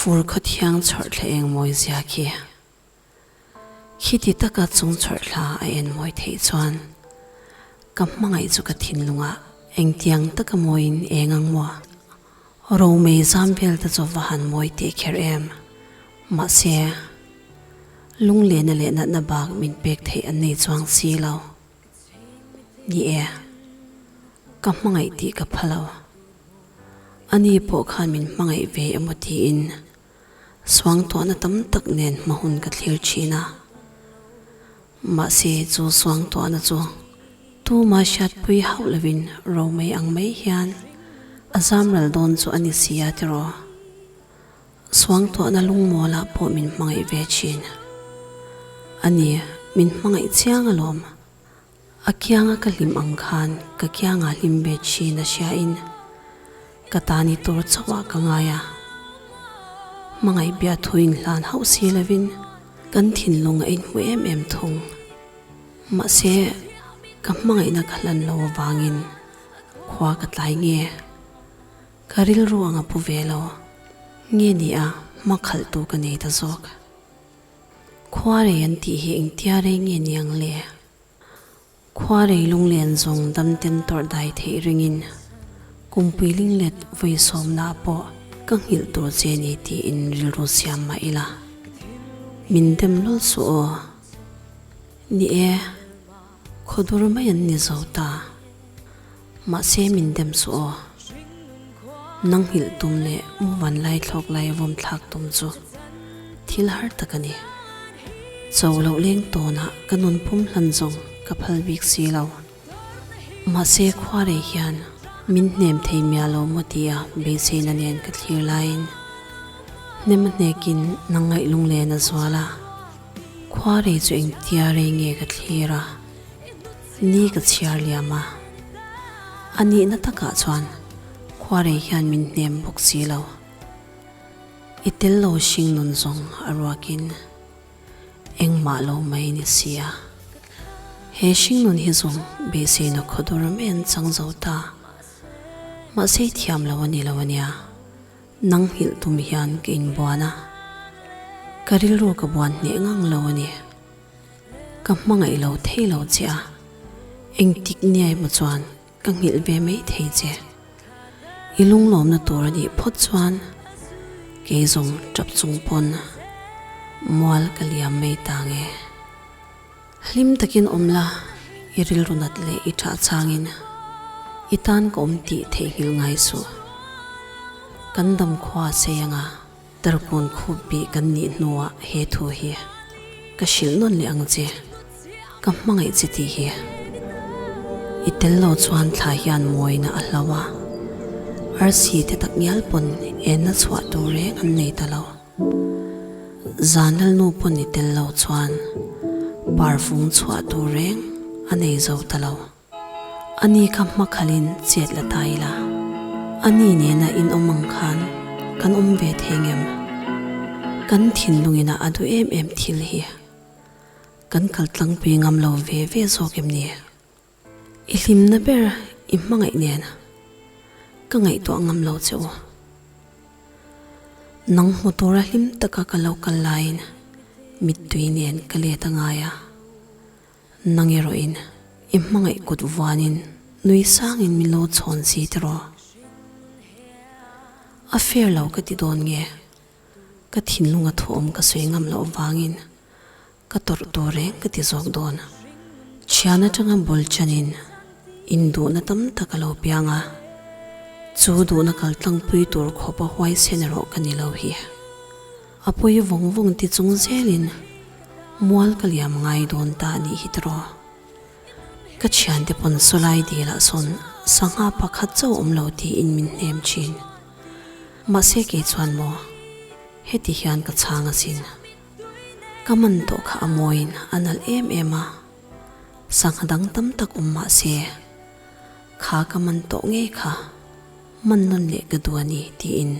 Fur khawthiang chhawrhthla eng mawi zia khi. Khiti taka chung chhawrhthla a en mawi theih chuan ka hmangaih chu ka thinlungah engtiang taka mawiin eng ang maw? Romei zam vel te chu va han mawi teh kher em? Mahse, lunglena leh natna bak min pek theih an nei chuang si lo. Ni e, ka hmangaih tih ka pha lo. Ani pawh khan min hmangaih ve emaw tiin suangtuahna tam tak nen hma hun ka thlir thin a. Mahse, chu suangtuahna chu tuma hriatpui hauh lovin romei ang mai hian a zamral dawn chu a ni si a tiraw? Suangtuahna lungmawlah pawh min hmangaih ve thin. A ni, min hmangaih chiang alawm. A kianga ka hlim ang khan ka kianga hlim ve thin a hriain ka ta ni tur chauhah ka ngai a. Hmangaih biah thu inhlan hauh si lovin kan thinlung a inhmu em em thung. Mahse, ka hmangaihna ka hlan lo avangin khua ka tlai nge? Ka rilru ang a pu ve lo. Nge ni a, hma khalh tu ka nei ta zawk. Khua rei an tih hi engtia rei nge ni ang le? Khua rei lunglen zawng dam ten tawrh dai theih ringin kumpui linglet vawi sawmna pawh ka nghilh tur che ni tiin rilru siam mah ila. Min dem lawlh suh aw. Ni e, khawdur mai an ni zo ta. Mahse min dem suh aw. Nang nghilh tum leh mu van lai thlawk lai vawm thlak tum chu thil har tak a ni. Cho loh leng tawnah ka nun pum hlan zawng ka phal bik si lo. Mahse khua rei hian min hnem thei miah lo maw tia beiseina nen ka thlir laiin hnem a hnekin nang ngaih lunglen a zual a. Khua rei chu engtia rei nge ka thlir a. Ni ka chhiar liam a, a nihna takah chuan khuarei hian min hnem bawk si lo. I tel lo hring nun zawng a ruakin engmah lo mai ni si a. He hring nun hi zawng beiseina khawdur mai an chang zo ta. Mahse i thiam lo a ni lo a nia. Nang nghilh tum hian ka inbuan a, ka rilru ka buan hneh ngang lo a ni. Ka hmangaih lo thei lo che a, engtik nia emaw chuan ka nghilh ve mai thei che. I lunglawmna tur a nih phawt chuan kei zawng tap chung pawn mual ka liam mai ta nge. Hlim takin awm la, i rilru nat leh i thah changin i tan ka awm tih theihnghilh ngai suh. Kan dam khua a sei anga. Tarkun khup bih kan nih hnuah he thu hi ka hrilh nawn leh ang che, ka hmangaih che tih hi. I tel lo chuan thla hian mawina a hlo a, arsi te tak ngial pawn enna chhuah tur reng an nei ta lo. Zan lalnu pawn i tel lo chuan parfung chhuah tur reng a nei zo ta lo. Ani kha hmakhalin chet la ta ila, ani nena in awm ang khan kan awm ve thei ngem? Kan thinlungina a duh em em thil hi kan kal tlangpui ngam lo ve ve zawk em ni? I hlimna ber i hmangaih nen ka ngaihtuah ngam lo che u. Nang hmu tura hlim taka ka lo kal laiin mittui nen ka let a ngai a. Nang erawhin i hmangaih kut vuanin nui sangin min lo chhawn si tiraw? A fair lo ka ti dawn nge? Ka thinlunga thuawm ka sawi ngam loh vangin ka tawrh tur reng ka ti zawk dawn. Thian atanga bul chanin induhna tam tak a lo piang a, chu duhna kaltlangpui tur khawpa huaisen erawh ka ni lo hi. A pawi vawng vawng ti chung zelin mual ka liam ngai dawn ta a nih hi tiraw. Ka thiante pawn sawlai dilah sawn sangha pakhat chauh awm lo tiin min hnem thin. Mahse kei chuan maw heti hian ka chhang asin. Ka man tawh kha a mawiin a nalh em em a, sangha dang tam tak awm mahse kha ka man tawh ngei kha man nawn leh ka duh a ni tiin.